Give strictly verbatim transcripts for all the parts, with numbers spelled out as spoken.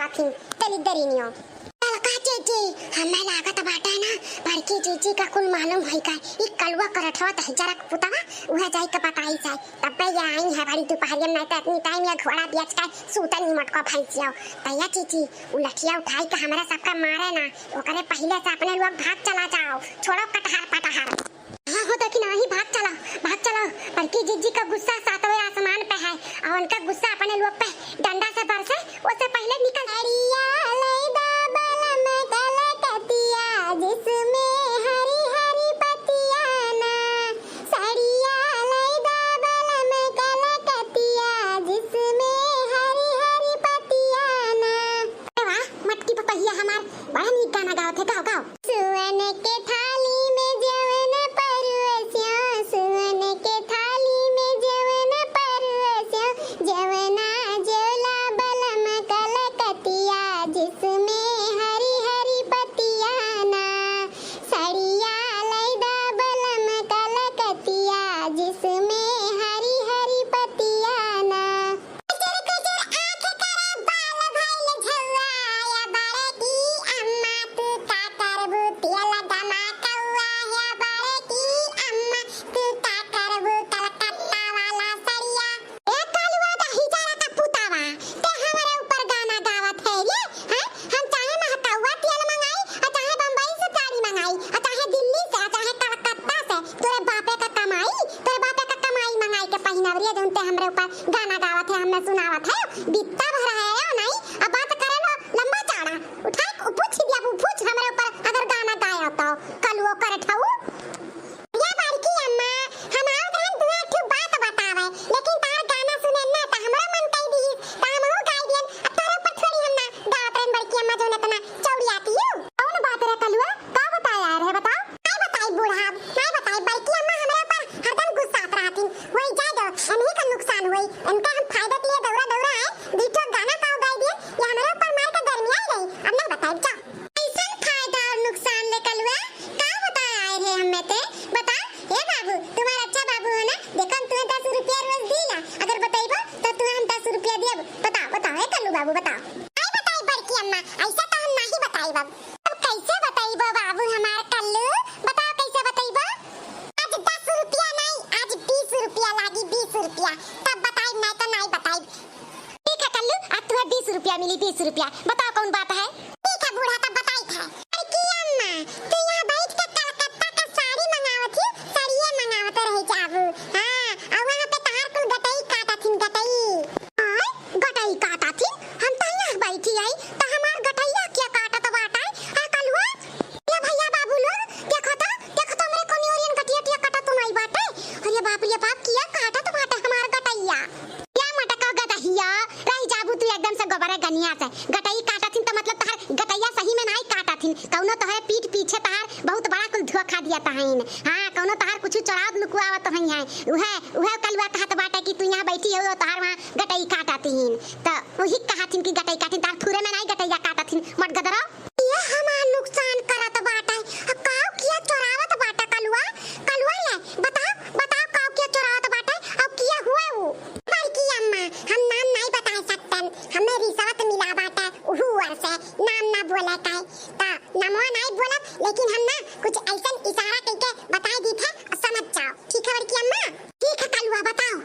आथिन, चली दरिनियो। कलका जीजी, हमें लागत बाटे ना, बड़की जीजी का कुल मालूम होई का। ई कलुआ करठवा दहिजरा क पुतवा, उहे जाई के बताई जाए। तब्बे ये आई है बड़ी दुपहरिया में, नहीं तो इतनी टाइम ये घोड़ा बेच के सूते नहीं मटको भैंसियो। तैया जीजी, उ लठिया उठाई के हमरा सबका मारे ना, ओकरे पहिले से अपने लोग भाग चला जाओ, छोड़ो कटहर पटहर। हाँ हो, देखी नाही, भाग चला, भाग चला। बड़की जीजी का गुस्सा सातवें आसमान पे है, और उनका गुस्सा अपने लोग पे डंडा से बरसे, उससे पहिले निकल। सड़िया लैदा बलम कलकतिया, जिसमें हरी हरी पतिया ना। सड़िया लैदा बलम कलकतिया, जिसमें हरी हरी पतिया ना। अरे वाह, मटकी पपहिया हमार बड़ा नीक गाना गावत है, गाओ, गाओ। सुअन के थाली में जवन परुस्यो, सुअन के थाली में जवन परुस्यो, जवना जेवला बलम कलकतिया, जिसमें हरी हरी पतिया ना। सड़िया लैदा बलम कलकतिया, जिसमें हरी हरी पतिया ना। कुचुर कुचुर आँख करे बाल भइल झौआ, या बड़की अम्मा तू का करबू, तेल गमा कौआ, या बड़की अम्मा तू का करबू, कलकत्ता वाला सड़िया। ए कलुआ दहिजरा का पुतवा, ते हमरे ऊपर गाना गावत है रे, हैं? हम चाहे महकौआ तेल मंगाई, और चाहे बम्बई से साड़ी मंगाई, और चाहे दिल्ली से, और चाहे कलकत्ता से, तोरे बापे का कमाई, तोरे बापे का कमाई मंगाई के पहिनवरिया, जौन ते हमरे ऊपर गाना गावत है, हमें सुनावत है, बित्ता भर है यो नहीं, अब बात करे लो लंबा चौड़ा, उठाई के पूछ दिया, वो पूछ हमरे ऊपर अगर गाना गाया तो, कलुओ करठऊ। या बड़की अम्मा, हम आवत रहन तुहे एक ठो बात बतावे, लेकिन तार गाना सुने ना त हमरो मन कई दिहिस, त हमहू गाई दियन। अब तोरे ऊपर थोड़ी हम ना गावत रहन बड़की अम्मा, जौन इतना चौड़ियाती हो। कौन बात रे कलुआ, का बताए आए रहे बताओ? नाई बताई बूढ़ा, नाई बताई। बड़की अम्मा हमरे ऊपर हरदम गुस्सात रहतिन। वही जाए दो, इन्हीं का नुकसान हुई, इनका हम फायदा के लिए दौरा दौरा आए, दू ठो गाना का गाई दिए, ये हमरे ऊपर मार के गर्मी आई रही। अब नहीं बताई, जाओ। कैसन फायदा और नुकसान ले कलुआ? का बताए आए रहे हमें ते? बता, ए बाबू, तुम्हारा अच्छा बाबू है ना? देखो, हम तुम्हें दस रुपया रोज दीला। अगर बतइबो, तो तुम्हें हम दस रुपया दियब। बताओ, बताओ, ए कल्लू बाबू, बताओ। नहीं बताई बड़की अम्मा, ऐसा तो हम नहीं बताई बाबू। अब कैसे बतइबो बाबू हमार कल्लू? बताओ, कैसे बतइबो? आज दस रुपया नहीं, आज बीस रुपया लागी, बीस रुपया। तब बताई, नहीं तो नहीं बताई। ठीक है कल्लू, आज तुम्हें बीस रुपया मिली, बीस रुपया। बताओ कौन बात है? ठीक है बूढ़ा, तब बताई थे। बड़की अम्मा, तू यहाँ बैठ के कलकत्ता का साड़ी मंगावत ही, साड़िये मंगावत रह जाबू। हाँ, और वहाँ पे तहार कुल गटई काटत हिन, गटई। आय, गटई काटत हिन? हम तो यहाँ बैठी आई, तो हमार गटैया क्या काटत बाटे? आ कलुआ, ये भैया बाबू लोग, देखो तो, देखो तो हमरे कोनी ओरियन गटिया टिया काटत तो नहीं बाटे। अरे बाप रे बाप, किया काटत बाटे हमार गटैया। या मटका गदहिया, रह जाबू तू एकदम से गोबरे गनिया से। गटई काटत हिन त मतलब तहार गटैया सही में नाई काटत हिन, कौनो तोहरे पीठ पीछे तहार बहुत बड़ा कुल धोखा दिया तहिन। हाँ, कौनो तहार कुछ चोरावत लुकुआवत हई है, उहे, उहे कलुआ कहत बाटे कि तू यहाँ बैठी हो, तहार वहाँ गटई काटत हिन, त वही कहत हिन कि गटई काटिन, तहार फुरे में नाई गटैया काटत हिन, मटगदरो। ये हमार नुकसान करत बाटे, आ काव किया चोरावत बाटे कलुआ, कलुआ ये, बताओ, बताओ काव किया चोरावत बाटे, अब किया हुआ वो? बड़की अम्मा, हम नाम नहीं बता सकतन, हमें रिश्वत मिला बाटे, उहू ओर से नाम ना बोले के, ता नमवा नहीं बोलब, लेकिन हम ना कुछ ऐसन इशारा करके बताई दी थे, समझ जाओ, ठीक है बड़की अम्मा? ठीक है कलुआ, बताओ।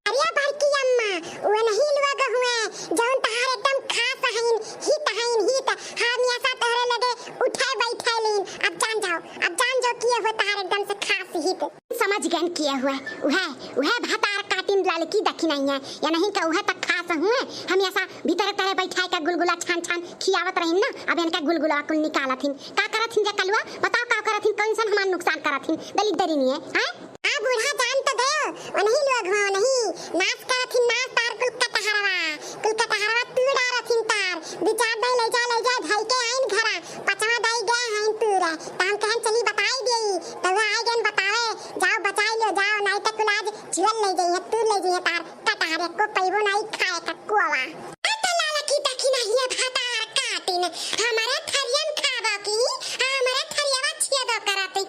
अरे बड़की अम्मा, वो नहीं लोग हुए, जौन तहार एकदम खास हईन, हित हईन, हित, हमेशा तोहरे लगे उठे बैठे लीन, अब जान जाओ, अब जान जाओ किए हुए तहार एकदम से खास हित। समझ गए किए हुए, उहे, उहे भतार काटिन ललकी देखी नहीं है, या नहीं का उहे तक खास हुए, हमेशा भीतर तरे बैठाए का गुलगुला छान छान खियावत रहिन ना, अब इनका गुलगुला कुल निकालत हिन। का करत हिन जा कलुआ? बताओ का करत हिन, कौन सन हमार नुकसान करत हिन, दलित दरिनिये, हैं? आ बूढ़ा जान तो गयो, उन्हीं लोग हो, उन्हीं नाश करत हिन, नाश तार कुल कटहरवा, कुल कटहरवा तू डारत हिन तार, दू चार दाई ले जा, ले जा, धई के आइन घरा, पचवा दाई गए हैं तू रे, तो हम कहन चली बताई देई, तो वो आई गन बतावे, जाओ बचाई लो, जाओ, नहीं तो कुल आज झुअल ले जाई है, तू ले जाई है तार कटहर, एको पैबो नहीं खाए का कोवा। आ तो लाला की देखी ना ये भतार काटिन, हमारे थरियन खाबो की, आ हमारे थरियवा छेदो करत ही,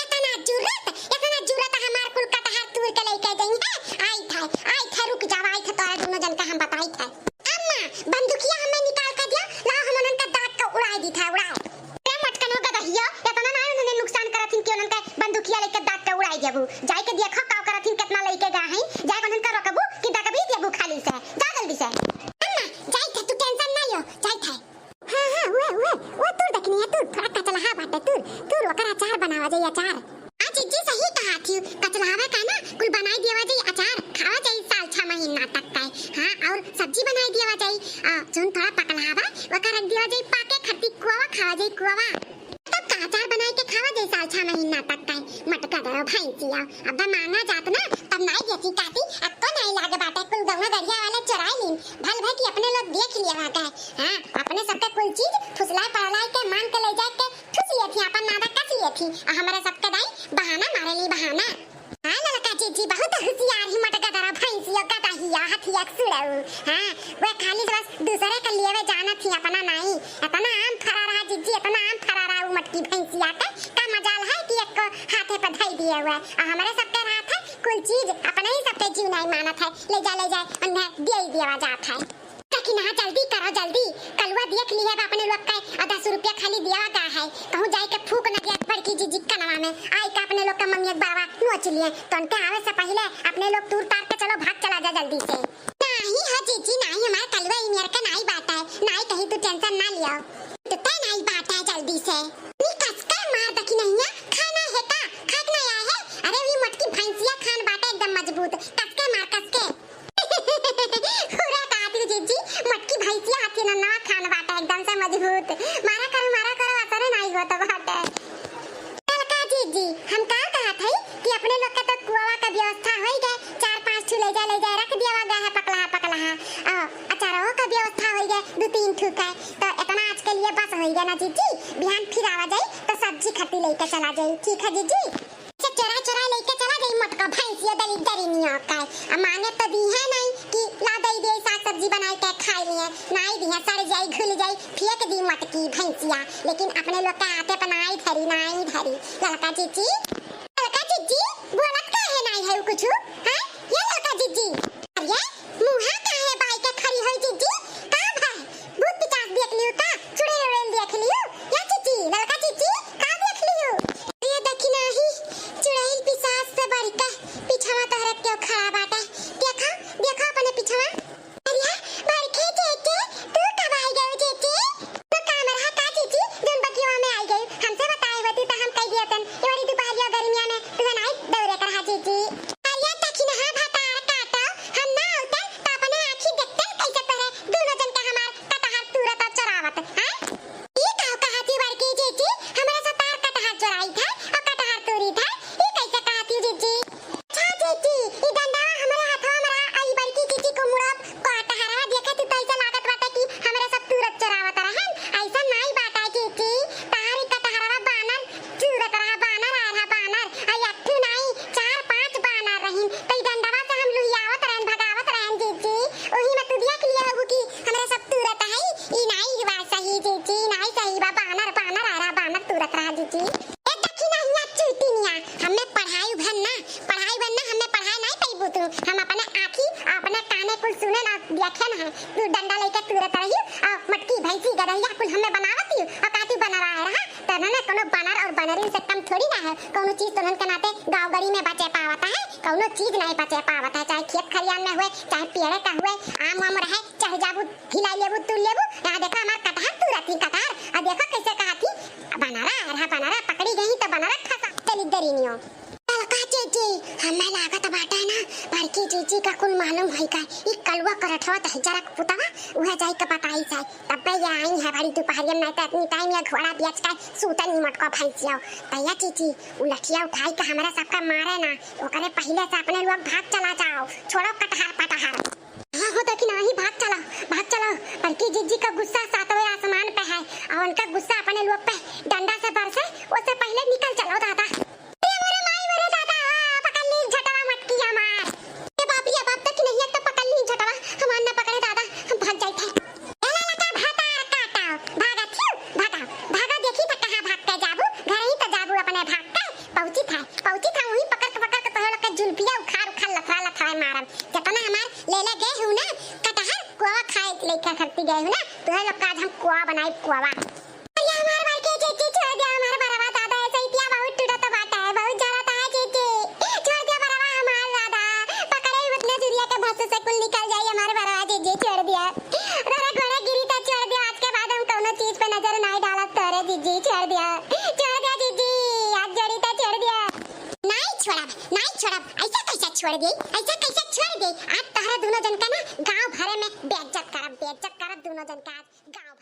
इतना जुर्रत, इतना जुर्रत हमार कुल कटहर तूर के लेके गई है। आई थे, आई थे, रुक जाओ, आई थे, तोरा दोनों जन का हम बताई थे। अम्मा, बंदूकिया हमें निकाल के दिया, वका रख दिया जाई पाके खत्ती कुआवा खावा जाई कुआवा। तब का अचार बनाई के खावा जाई साल छह महीना तक का। मटका दरो भैंसिया, अब मांगा जात ना, तब नाई देती काती, अब तो नाई लागे बाटे, कुल गौना गरिया वाले चुराई लीन। भल भई कि अपने लोग देख लिया बाटे। हाँ, अपने सबके कुल चीज फुसलाए पड़लाए के मांग के ले जाए के ठुस लिए थी, अपन नादा कस लिए थी, आ हमारे सबके दाई बहाना मारे ली बहाना। हाँ, ललका जीजी बहुत होशियार ही, मटका दरा भैंसिया गदहिया हथिया सुड़ऊ। हाँ, वे खाली बस दूसरे के लिए वे जानत ही, अपना नाई। इतना आम फरा रहा जीजी, इतना आम फरा रहा वो मटकी भैंसिया के, का मजाल है कि एक को हाथे पे धई दिए हुए। आ हमारे सबके रात है, कुल चीज अपने ही सबके जीव नाई मानत है, ले जा, ले जा, उन्हें दिए ही दिया जात है। लेकिन हाँ, जल्दी करो, जल्दी। कलुआ देख ली है अपने लोग का, आ दस रुपया खाली दिया गा है। कहूँ जाए के फूक न दिया बड़की जीजी कनवा में। आई का अपने लोग का मम्मी एक बारवा नोच लिए। तो उनके आवे से पहले अपने लोग तूर तार के चलो, भाग चला जा जल्दी से। नहीं हो जीजी, नहीं, हमार कलुआ ई मेर का नाई बाटा है। नाई कहीं तू tension ना लियो। तो तय नाई बाटा है जल्दी से। नी कसके मार दखी नहीं है, खाना है का? खाए के ना आया है? अरे वी मोटकी भैंसिया खान बाटा एकदम मजबूत। कसके मार, कसके। पूरा कातिल जीजी, मटकी भैंसिया हाथी ना नवा खान बाटे, एकदम से मजबूत। मारा करो, मारा करो, असरे नाई होत बाटे। ललका जीजी, हम का कहत हई कि अपने लोग के तो कुआवा का व्यवस्था होई गए, चार पांच ठू ले जा, ले जा रख दिया गया है पकला, पकला है। आ, अचारो का व्यवस्था होई गए, दो तीन ठू का। तो इतना आज के लिए बस होई गए ना जीजी, बिहान फिर आवा जाई तो सब्जी खत्ती लेके चला जाई, ठीक है जीजी? से चोरा चोरा लेके चला गई मोटका भैंसिया दलिद्दरिनिया का। आ मांगे तो दी है नहीं कि ला दे दे साग सब्जी बनाई के खाई लिए, नाई दी है, सड़ जाई, घुल जाई, फेंक दी मोटकी भैंसिया। लेकिन अपने लोग के आते पर नाई धरी, नाई धरी। ललका जीजी, ललका जीजी, बोलत काहे नाई है कुछ? हैं? ये ललका जीजी, अरे मुँहा काहे बाई के खड़ी होई जीजी? का भाई? भूत पिचास देख लियो का? चुड़ैल उड़ैल देख लियो? या जीजी, ललका जीजी, का देख लियो? ये देखी नाही, चुड़ैल पिचास से बढ़ के पिछवा तोहरे क्यों खड़ा बाटे? देखा, देखा अपने पिछवा। अरे, बड़की जीजी, तू कब आई गयो जीजी? तो काम रहा का जीजी, जोन बगिया में आई गयो? हमसे बताए होती तो हम कह दिया तन, ये बड़ी दुपहरिया गर्मिया में तू नाई दौरे कर रहा जीजी। अरे, देखी ना, हाँ, भतार काटो, हम ना उतर तो अपने आँखी देखते कैसे तोहरे दोनों जन के हमार कटहर तूरत और चोरावत, हैं? ई का कहती बड़की जीजी, हमरा से तार कटहर चोराई था और कटहर तूरी था, ई कैसे कहती जीजी? अच्छा जीजी, ई डंडवा हमरे हथवा में रहा, आई बड़की जीजी को मुड़ब, कटहरवा देखे तू तो ऐसा लागत बाटे कि हमरा सब तूरत चोरावत रहन, ऐसा नाई बाटा जीजी, तार ई कटहरवा बानर चूरत रहा बानर, आ रहा बानर। आ अट्ठू नाई, चार पांच बानर रहिन। त ई डंडवा से हम लुहियावत रहन, भगावत रहन जीजी। ओही में तू देख लिया होगू कि हमरा सब तूरत है। ई नाई बा सही जीजी, ई नाई सही बा। बानर, बानर आ रहा, बानर तूरत रहा जीजी। ए दखिना हिया चुटिनिया, हमें पढ़ाई भन ना, पढ़ाई भन ना, हमें पढ़ाई नाई पइबू तू। हम अपने आँखी, अपने काने कुल सुने ना, देखे ना है। तू डंडा लेके तूरत रही और मटकी भैंसी गदहिया कुल हमें बनावत ही और काती बना रहा है रहा। तने कोनो बानर और बानरिन से कम थोड़ी ना है। कोनो चीज तोहन के नाते गाँव गड़ी में बचे पावत है, कोनो चीज नहीं बचे पावत है, चाहे खेत खरियान में हुए, चाहे पेड़े का हुए, आम वाम रहे, चाहे जाबू हिलाई लेबू, तू लेबू। यहाँ देखा हमार कटहर तूरत ही कटहर, और देखा कैसे कहा थी, "बनारा, अरे बनारा पकड़ी गई तो बनारा खसा चली दरिनियो।" ललका जीजी, हमें लागत बाटे ना, बड़की जीजी का कुल मालूम होई का, ई कलुआ करठवा दहिजरा के पुतवा, उहे जाई के बताई जाए। तब्बे ये आई है बड़ी दुपहरिया में, नहीं तो इतनी टाइम ये घोड़ा बेच के सूतन ही मोटको भैंसिया। तैया जीजी, उ लठिया उठाई के हमरा सबका मारे ना, ओकरे पहिले से अपने लोग भाग चला जाओ, छोड़ो कटहर पटहर। हाँ हो, देखी नाही, भाग चला, भाग चला। बड़की जीजी का गुस्सा सातवें आसमान पे है, और उनका गुस्सा अपने लोग पे डंडा से बरसे, उससे पहिले निकल चलो दादा। ए मोरे माई, मोरे दादा, आ, पकड़ ली झटवा मटकी हमार। ए बाप रे बाप, देखी नहीं, एक तो पकड़ ली झटवा, हमार ना पकड़े दादा, हम भाग जाई थे। ए ललका भतार काटा, भागा थियू, भागा, भागा, देखी त कहाँ भाग के जाबू, घर ही त जाबू अपने भाग के, पहुँची था, पहुँची था, वहीं पकड़ के, पकड़ के तोहरे लोग के जुल्फिया उखाड़, उखाड़, लथड़ा, लथड़ा मारब। जतना हमार लेले गए हूँ ना, कटहर, कोवा खाए लेके खरती गए हूँ ना, तोहरे लोग का आज हम कोवा बनाई, कोवा। अरे हमार बड़की जीजी छोड़ दिया, हमार बरवा दादा, ऐसे ही पिया बहुत टूटत बाटे, बहुत जरत है जीजी, छोड़ दिया बरवा हमार दादा, पकड़े ही उतने जुरिया के भस्स से कुल निकल जाई, हमार बरवा जीजी छोड़ दिया, तोरे घोड़े गिरी तो छोड़ दिया, आज के बाद हम कौनो चीज पे नजर नहीं डालब तोरे जीजी, छोड़ दिया, छोड़ दिया जीजी, आज जोड़ी तो छोड़ दिया। नहीं छोड़ब, नहीं छोड़ब, ऐसा कैसे छोड़ दी, ऐसा कैसे छोड़ दी, आज तोहरे दोनों जन का ना गाँव भरे में बेइज्जत करब, बेइज्जत करब दोनों जन का आज गाँव